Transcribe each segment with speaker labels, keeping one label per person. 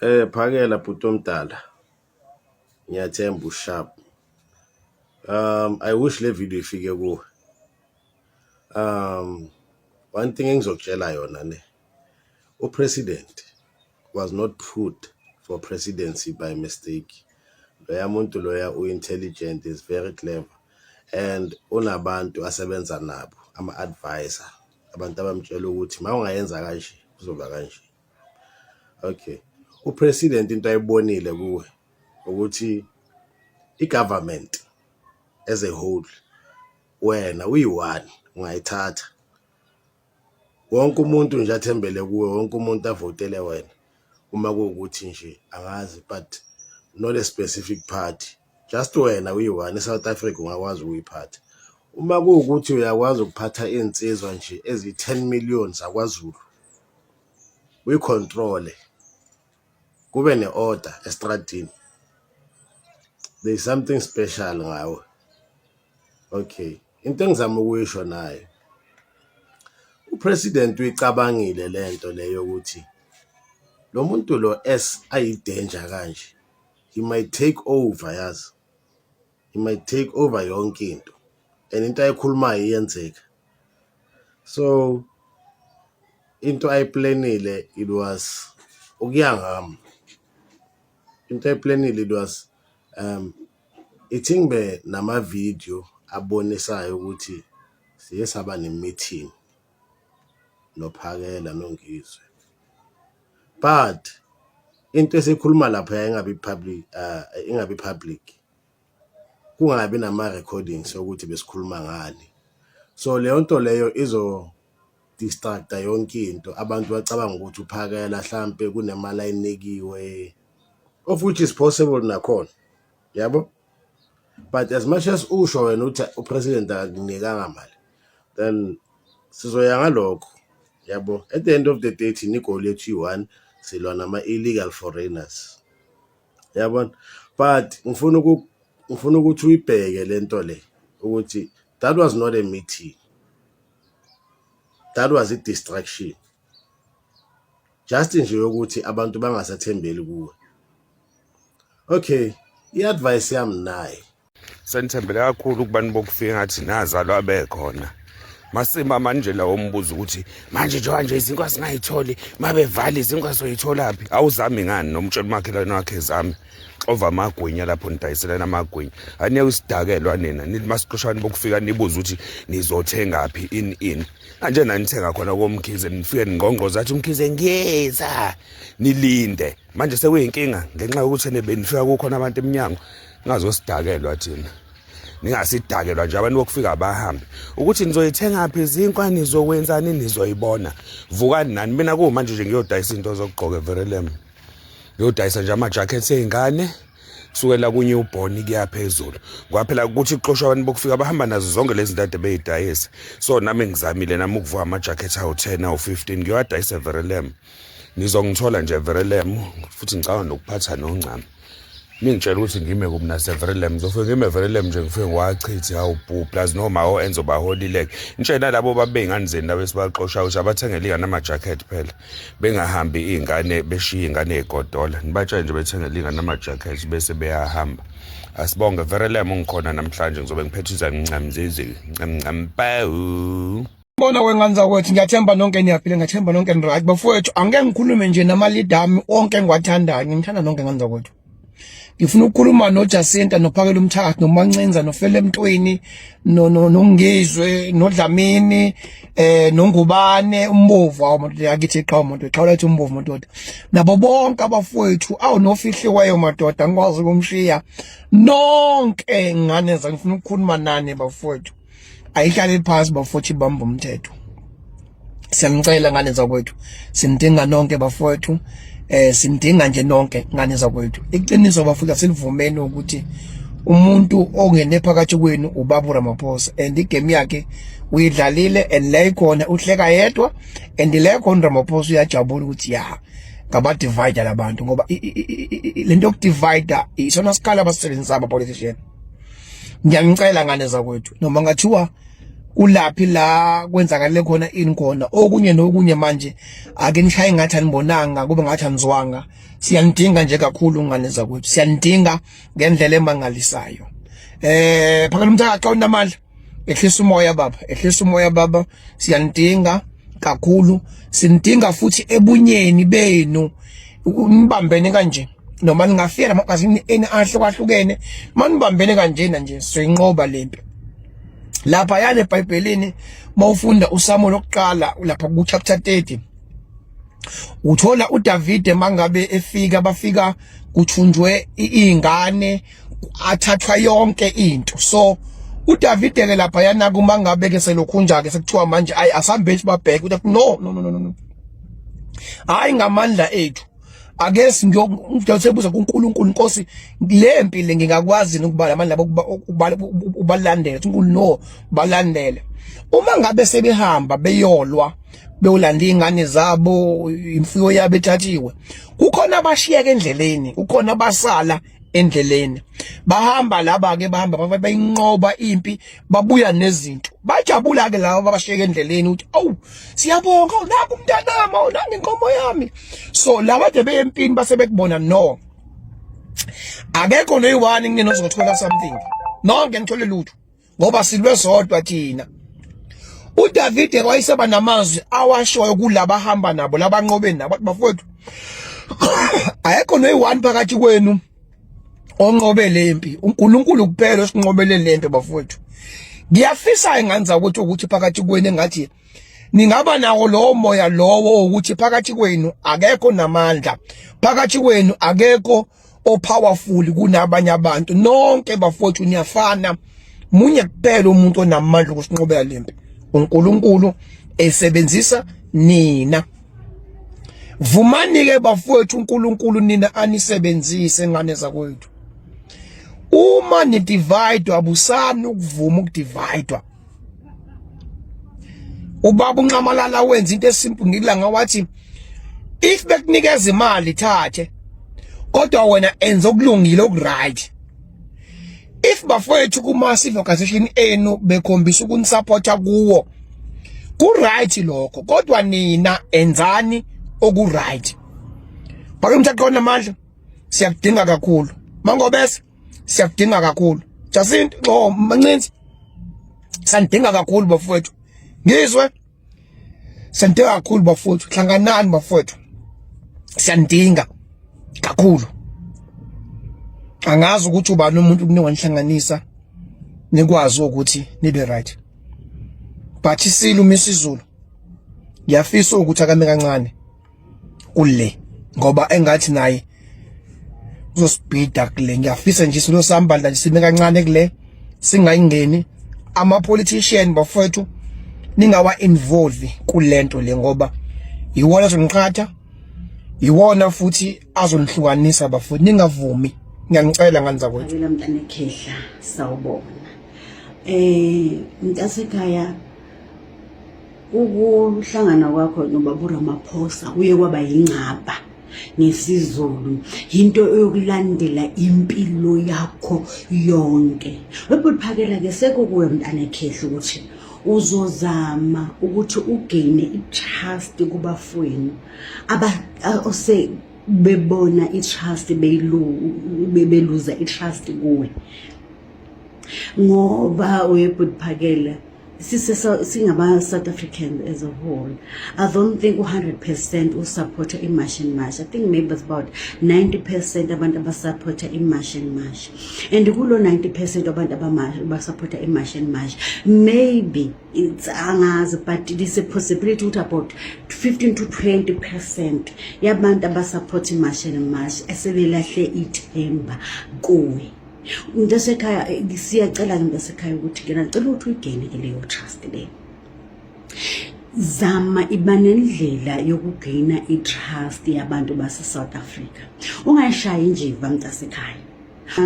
Speaker 1: Phakela bhuti omdala, ngiyathemba u-sharp. I wish le video ifike kuwe. One thing engizokutshela yona ne, u-president was not put for presidency by mistake. Loya muntu loya u-intelligent, is very clever and unabantu asebenza nabo, ama-advisor, abantu abamtshela ukuthi uma ungayenza kanje kuzoba kanje. Okay, u-president into ayibonile kuwe ukuthi i-government as a whole wena uyi-one ungayithatha, wonke umuntu nje athembele kuwe, wonke umuntu avotele wena uma kuwukuthi nje angazi, but not a specific party, just wena uyi-one e-South Africa ungakwazi ukuyiphatha. Uma kuwukuthi uyakwazi ukuphatha iy'nsizwa nje eziyi-10 million zakwaZulu, uyi-control-e, kube ne-order estradini, there is something special ngawe. Okay, into engizama ukuyisho nayo, u-president uyicabangile lento le yokuthi lo muntu lo as ayi-danger kanje, he might take over yazi, he might take over yonke into and into ayikhulumayo iyenzeka. So into ayi-plan-ile it was, ukuya ngami, into ayi-plan-ile it was ithi ngibe nama-video abonisayo ukuthi siye saba ne-meeting noPhakela noNgizwe, but into esiyikhuluma lapha ingabi public, ingabi public, kungabi nama-recordings okuthi besikhuluma ngani. So leyo nto leyo izo-distract-a yonke into, abantu bacabanga ukuthi uPhakela hlampe kunemali ayinikiwe, of which is possible nakhona, yabo. But as much as usho wena uthi u-president akakunikanga mali, then sizoya ngalokho, yabo. At the end of the day, thina i-goal yethu iyi-one, silwa nama-illegal foreigners, yabona. But ngifuna ukuthi uyibheke lento le ukuthi that was not a meeting, that was a distraction just nje yokuthi abantu bangasathembeli kuwe. Okay, i-advice yami naye.
Speaker 2: Senithembele kakhulu kubantu bokufika, ngathi nazalwa bekhona. Masima manje lawo mbuzo ukuthi manje njengoba nje izinkwa singayitholi, mabevala izinkwa soyitholaphi? Awuzami ngani nomtshela umakhelwane wakhe zami xova amagwinya lapho nidayiselana amagwinya? Aniyeke usidakelwa nina, nithi masixoshani bokufika nibuze ukuthi nizothengaphi ini ini kanje nanithenga khona koMkhize, nifike ningqongqoze, athi uMkhize ngiyeza, nilinde. Manje sekuyinkinga ngenxa yokuthi benifika kukhona abantu eminyango. Ningazosidakelwa thina, ningasidakelwa nje. Abantu bokufika bahambe, ukuthi nizoyithengaphi izinkwa, nizokwenzani, nizoyibona. Vukani nani. Mina kumanje nje ngiyodayisa into zokugqoka eVerelem, ngiyodayisa nje ama-jackets ey'ngane kusukela ku-newborn kuya phezulu, ngoba phela ukuthi kuxoshwa abantu bokufika bahamba nazo zonke lezi zinto ade bey'dayisa. So nami ngizamile nami ukuvuka ama-jacket awu-10, awu-15, ngiyowadayisa eVerelem. Nizongithola nje eVerelem, futhi ngicabanga nokuphatha noncami. Ningitshela ukuthi ngime kuphi naseVerelem, ngizofike ngime eVerelem nje, ngifike ngiwachithe awubhu plus noma o-Enzo baholileke. Nitshela nalabo babey'ngane zenu labo esibaxoshayo ukuthi abathengele iy'ngane ama-jacket phela, bengahambi iy'ngane beshiye iy'ngane ey'godola. Nibatshele nje bethengele iy'ngane ama-jacket bese beyahamba. Asibonge Verelem, ngikhona namhlanje, ngizobe ngiphethe izancamzizi ncamncam pawu.
Speaker 3: Bona wengane zakwethu, ngiyathemba nonke niyaphila, ngiyathemba nonke ni-right. Bafowethu, angeke ngikhulume nje nama-leader ami onke engiwathandayo, nginithanda nonke ngane zakwethu. Ngifuna ukukhuluma noJacinta, noPhakela Umthakathi, noMancinza, noFele Mntwini, noNgizwe, noDlamini, noNgubane, uMbovu, awu madoda yakithi iqhawe madoda, iqhawe lethu uMbovu madoda. Nabo bonke abafowethu, awu nofihliweyo madoda, ngikwazi ukumshiya. Nonke ngane zami, ngifuna ukukhuluma nani bafowethu. Ayihlale phansi bafowethu, ibamba umthetho. Siyamcela ngane zakwethu, sinidinga nonke bafowethu, sinidinga nje nonke ngane zakwethu. Iqiniso bafowethu, asilivumeni ukuthi umuntu ongene phakathi kwenu ubaba uRamaphosa and i-game yakhe uyidlalile and la ikhona uhleka yedwa and la khona uRamaphosa uyajabula ukuthi ya ngaba divide labantu, ngoba lento yoku-divide isona sikhala abasebenzisa aba politician. Ngiyanicela ngane zakwethu, noma ngathiwa Kulaphi la kwenzakale khona ini khona okunye nokunye. Manje ake nishaye ngathi anibonanga, kube ngathi anizwanga. Siyanidinga nje kakhulu ngane zakwethu, siyanidinga ngendlela emangalisayo. Phakela umthakathi xa unamandla, ehlisa umoya baba, ehlisa umoya baba. Siyanidinga kakhulu, sinidinga futhi ebunyeni benu, nibambene kanje noma ningafika namagazini eni ahlukahlukene, manibambene kanjena nje soyinqoba lempi. Lapha yana eBhayibhelini mawufunda uSamuel okuqala lapha ku chapter 30, uthola uDavide mangabe efika, bafika kuthunjwe izingane, athathwa yonke into. So uDavide ke lapha yana kuma ngabe ke selokhunja ke sekuthiwa manje ayi asambe sibabheke, uthi no no no no no, hayi ngamandla ethu, ake ngiyosebuza kuNkulunkulu, Nkosi, le mpi le ngingakwazi ukubala amandla ukuba ubalandele? uNkulunkulu, no, balandele. Uma ngabe sebehamba beyolwa beyolanda izingane zabo, imfuyo yabo ethathiwe, kukhona abashiyeka endleleni, kukhona abasala endleleni. Bahamba laba ke, bahamba bayinqoba impi, babuya nezinto, bajabula ke laba abashiyeka endleleni ukuthi awu siyabonga, naku umntanami, nangu inkomo yami. So laba de beyempini base bekubona, no, akekho noyi-one kunina ozothola something, nonke ngithole lutho ngoba silwe sodwa thina. uDavide wayeseba namazwi awashoyo kulaba hamba nabo, labanqobe nabo, bafowethu, ayekho noyi-one phakathi kwenu onqobe lempi, uNkulunkulu kuphela osinqobele lempi bafowethu. Ngiyafisa enganza ukuthi phakathi kwenu engathi ningaba nawo lowo moya lowo ukuthi phakathi kwenu akekho namandla, phakathi kwenu akekho opowerful kunabanye abantu, nonke bafowethu niyafana, munye kuphela umuntu onamandla ukusinqobela lempi, uNkulunkulu esebenzisa nina. Vumani ke bafowethu uNkulunkulu nina anisebenzise ngane zakwethu. Uma ni divide, abusani ukuvuma ukudivide. Ubaba uNxamalala wenza into esimple ngilanga wathi if bekunikeza imali thathe, kodwa wena enza okulungile, okuright. If bafowethu kuma civil organization enu bekhombisa ukunisupporta kuwo, ku right lokho, kodwa nina enzani oku right. Bake mthaqona amandla, siyakudinga kakhulu. Mangobese, siyakudinga kakhulu. Jacinta, oh Mancinzi, sanidinga kakhulu bafowethu. Ngizwe sanidinga kakhulu bafowethu, hlanganani bafowethu, siyanidinga kakhulu. Angazi ukuthi ubani umuntu kunewanihlanganisa nikwazi ukuthi nibe right, but isilo uMisizulu ngiyafisa ukuthi akame kancane kule ngoba engathi naye uzosibhida kule. Ngiyafisa nje isilo sambandla nje sime kancane kule, singayingeni ama politician bafowethu, ningawa involve kulento le ngoba iwona azoniqhatha, iwona futhi azonihlukanisa bafowethu. Ningavumi, ngiyanicela ngani zakwethu.
Speaker 4: Phakela mntana ekhehla, sawubona. Mntasekhaya, ukuhlangana kwakho nobaba uRamaphosa kuye kwaba yingcaba ngesiZulu, into eyokulandela impilo yakho yonke. Webhuti Phakela ke sekukuwe mntana ekhehla ukuthi uzozama ukuthi ugaine i-trust kubafowenu aba ose bebona i-trust beyilu beluza i-trust kuwe, ngoba uyebhuti Phakela singaba South Africans as a whole, I don't think 100% usupporta i-March and March. I think maybe it's about 90% abantu abasupporta i-March and March, and kulo 90% abantu abasupporta i-March and March, maybe it's, angazi, but there's a possibility ukuthi about 15 to 20% yabantu abasupport i-March and March esebelahle ithemba kuwe mntasekhaya. Siyacela-ke mntasekhaya ukuthi ke nacela ukuthi uyigene ke leyo trust leyo. Zama iba nendlela yokugcina i-trust yabantu base-South Africa, ungayishayi njiva mntasekhaya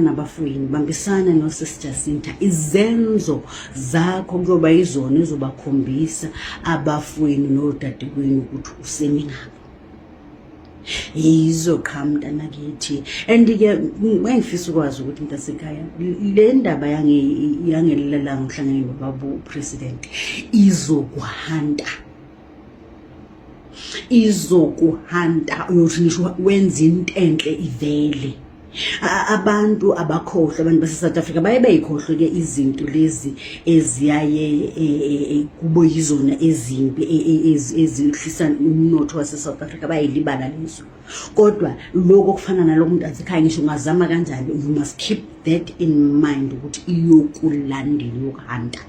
Speaker 4: nabafowenu, bambisana noSis Jacinta. Izenzo zakho kuyoba yizona ezobakhombisa abafowenu nodadewenu ukuthi usemi ngapha. Yizo qha mntanakithi. And ke engifisa ukwazi ukuthi, mntasekhaya, le ndaba yangelela langa uhlangene nobaba upresident izokuhanta, izokuhanta. Uyothi ngisho wenza into enhle ivele. Abantu abakhohlwa, abantu base-South Africa baye beyikhohlwe ke izinto lezi eziyaye kube yizona ezimbi ezihlisa umnotho wase-South Africa, bayilibala lezo. Kodwa lokho okufana nalokho, mntasekhaya, ngisho ungazama kanjani, you must keep that in mind ukuthi iyokulandela, iyokuhanta.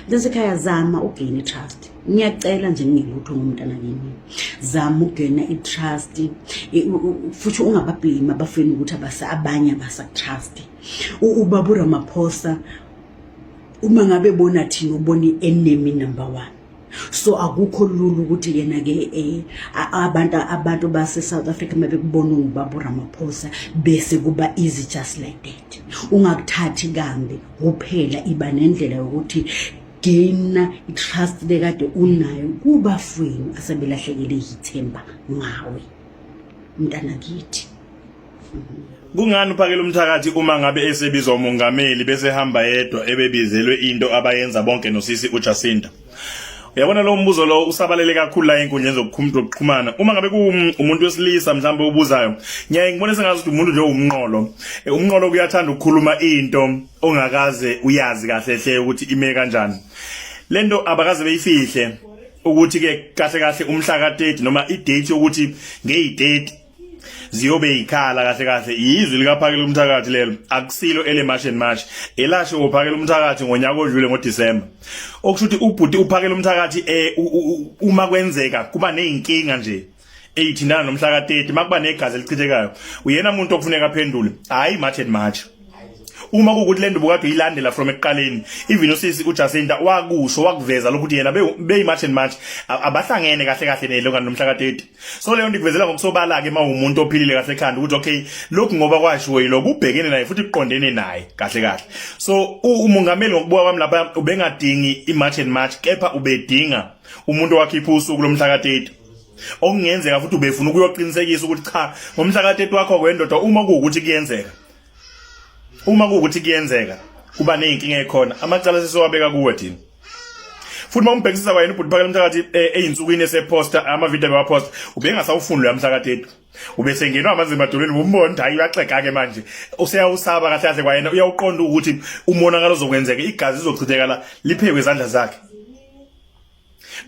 Speaker 4: Mntasekhaya, zama ugain i-trust. Ngiyacela nje, ngingelutho ngomntana kini, zama ukugena i-trust futhi ungabablame abafeni ukuthi abanye abasakutrust. Ubaba uRamaphosa, uma ngabe bona thina, ubona i-enemy number one, so akukho lula ukuthi yena ke abantu base South Africa mabekubona ungubaba uRamaphosa bese kuba easy just like that. Ungakuthathi kambi kuphela, iba nendlela yokuthi gaina i-trust lekade unayo kubafwenu asebelahlekele yithemba ngawe, mntana kithi.
Speaker 5: Kungani uphakela umthakathi uma ngabe esebizwa umongameli bese hamba yedwa ebebizelwe into abayenza bonke nosisi uJacinta? Uyabona, lo mbuzo lo usabalele kakhulu la enkundleni zokuxhumana. Uma ngabe kuwumuntu wesilisa mhlawumbe ubuzayo, ngiyaye ngibone sengathi ukuthi umuntu nje umnqolo. Umnqolo kuyathanda ukukhuluma into ongakaze uyazi kahle hle ukuthi ime kanjani. Lento abakaze beyifihle ukuthi ke kahle kahle umhla ka-30 noma idate yokuthi ngeyi-30 ziyobe ikhala, kahle kahle yizwi likaphakela umthakathi lelo, akusilo ele March and March, elasho uphakela umthakathi ngonyaka odlule ngoDecember. Okusho ukuthi ubhuti uphakela umthakathi uma kwenzeka kuba nezinkinga nje eyithindana nomhla ka-30, makuba negazi elichithekayo, uyena umuntu okufuneka aphendule, hayi March and March. Uma kuwukuthi le ndubo kade uyilandela from ekuqaleni, even usisi uJacinta wakusho, wakuveza lokuthi yena beyi-March and March abahlangene kahle kahle nelo kanti nomhla ka-30. So leyo nto ikuvezela ngokusobala-ke uma umuntu ophilile kahle ekhanda ukuthi okay, lokhu ngoba kwashiwo yilokhu ubhekene naye futhi kuqondene naye kahle kahle. So umongameli, ngokubuka kwami lapha, ubengadingi i-March and March, kepha ubedinga umuntu owakhipha usuku lomhla ka-30, okungenzeka futhi ubefuna ukuyoqinisekisa ukuthi cha, ngomhla ka-30 wakho kwendoda, uma kuwukuthi kuyenzeka kuba ney'nkinga ey'khona, amacala sesiwabeka kuwe thina. Futhi uma umbhekisisa kwayena ubhuti Phakela umthakathi, ey'nsukwini eseposta amavidiyo ebewaposta, ubengasawufuni loya mhla ka-30, ubesengenwa amanzi emadolweni, umbona ukuthi hayi, uyaxega-ke manje, useyawusaba kahle kahle kwayena, uyawuqonda ukuthi umonakalo ozokwenzeka, igazi lizochitheka la liphekwe izandla zakhe.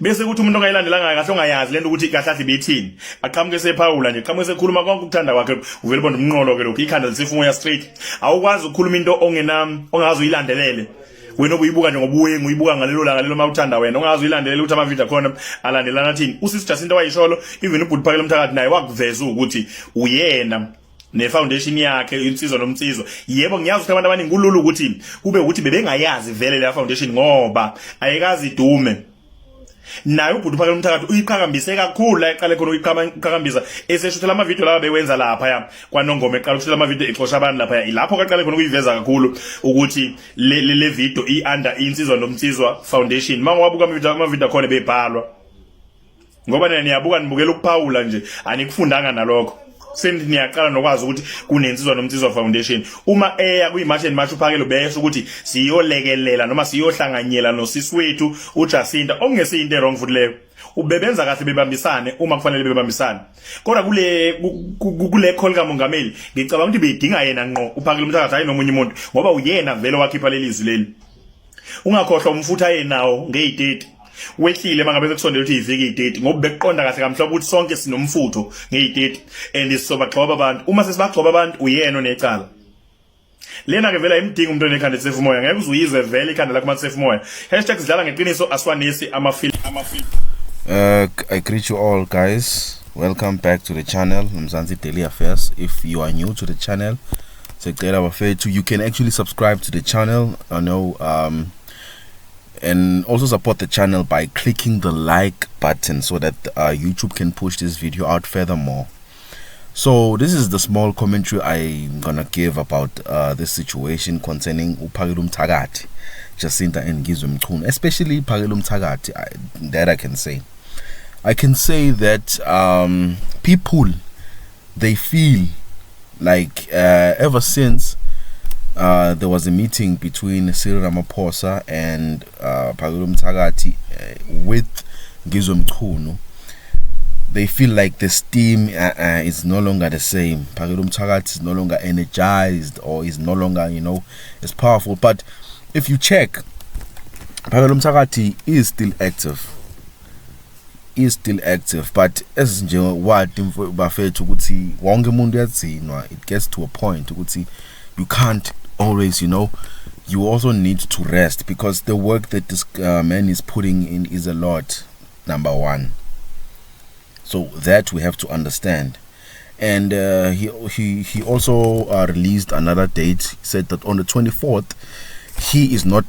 Speaker 5: Bese kuthi umuntu ongayilandelanga kahle, ongayazi lento ukuthi kahle kahle ibithini, aqhamuke sephawula nje, qhamuke sekhuluma konke ukuthanda kwakhe. Uvele ubona umnqolo ke lokhu, ikhanda lisifungo straight. Awukwazi ukukhuluma into ongena ongazi uyilandelele wena, obuyibuka nje ngobuwengu, uyibuka ngalelo langa lelo mawuthanda wena, ungazi uyilandelela ukuthi amavidiyo akhona alandelana athini. Usisi Jacinta wayisholo, even ubhuti Phakela umthakathi naye wakuveza ukuthi uyena ne-foundation yakhe, insizwa nomnsizwa. Yebo, ngiyazi ukuthi abantu abaningi kulula ukuthi kube ukuthi bebengayazi vele leya foundation ngoba ayikazi idume. Naye ubhuti uphakela umthakathi uyiqhakambise kakhulu la eqale khona ukuyiqhakambisa eseshuthela amavidiyo lawa bewenza lapha ya kwanongoma, eqala ukushuthela amavidiyo exosha abantu lapha, ilapho kaqale khona ukuyiveza kakhulu ukuthi le video i-under insizwa nomnsizwa foundation. Mangawabuka amavidiyo akhona bebhalwa, ngoba nina niyabuka, nibukela ukuphawula nje, anikufundanga nalokho, senithi niyaqala nokwazi ukuthi kunensizwa nomnsizwa foundation. Uma eya kuyi-March and March uphakelo, besho ukuthi siyolekelela noma siyohlanganyela nosisi wethu uJacinta, okungesiyinto e-wrong futhi leyo. Ubebenza kahle bebambisane uma kufanele bebambisane, kodwa kule call kamongameli ngicabanga ukuthi bedinga yena ngqo uphakela umthakathi, hayi nomunye umuntu, ngoba uyena vele wakhipha leli zwi leli. Ungakhohlwa, umfutho ayenawo ngeyi-30 wehlile mangabe sekusondela ukuthi iviki iyi-30, ngoba bekuqonda kahle kamhlophe ukuthi sonke sinomfutho ngeyi-30 and sizobagxoba abantu. Uma sesibagxoba abantu, uyena onecala. Lena ke vele ayimdingi umuntu onekhanda elisefa umoya, ngeke uze uyizwe vele ikhanda lakho malisefa umoya. #Sidlala ngeqiniso, asiwanisi amafili.
Speaker 1: I greet you all, guys. Welcome back to the channel, Mzansi Daily Affairs. If you are new to the channel, sicela bafethu, you can actually subscribe to the channel. I know, and also support the channel by clicking the like button so that YouTube can push this video out furthermore. So this is the small commentary I'm gonna give about this situation concerning uPhakelumthakathi, Jacinta and Ngizwe Mchunu, especially Phakelumthakathi, that I can say.
Speaker 6: I can say that people, they feel like ever since there was a meeting between Cyril Ramaphosa and Phakelumthakathi with Ngizwe Mchunu, they feel like the steam is no longer the same. Phakelumthakathi is no longer energized or is no longer as powerful. But if you check, Phakelumthakathi is still active. Is still active, but as nje wadi bafethu ukuthi wonke umuntu uyadzinwa. It gets to a point ukuthi you can't always, you also need to rest because the work that this man is putting in is a lot, number one. So that we have to understand. And he also released another date. He said that on the 24th he is not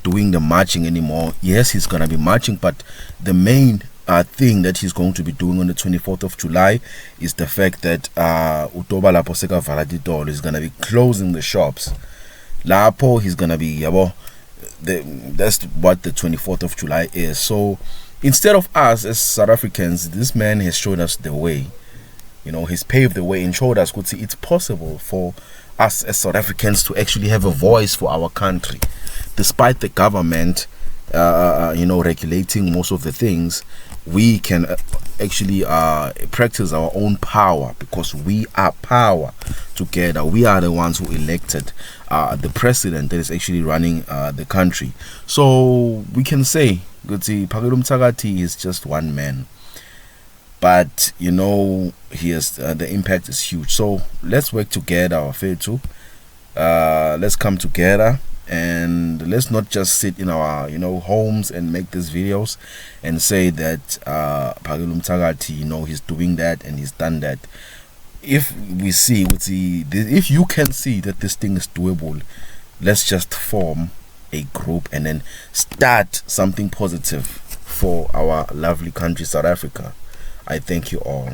Speaker 6: doing the marching anymore. Yes, he's gonna be marching, but the main thing that he's going to be doing on the 24th of July is the fact that utoba lapho sekavala titolo is gonna be closing the shops. Lapho he's gonna be, yabo, that's what the 24th of July is. So instead of us as South Africans, this man has showed us the way. He's paved the way and showed us ukuthi it's possible for us as South Africans to actually have a voice for our country, despite the government regulating most of the things. We can actually practice our own power because we are power together. We are the ones who elected the president that is actually running the country. So we can say ukuthi Phakelumthakathi is just one man, but he has the impact is huge. So let's work together, bafethu. Let's come together and let's not just sit in our homes and make these videos and say that Phakelumthakathi, he's doing that and he's done that. If we see if you can see that this thing is doable, let's just form a group and then start something positive for our lovely country, South Africa. I thank you all.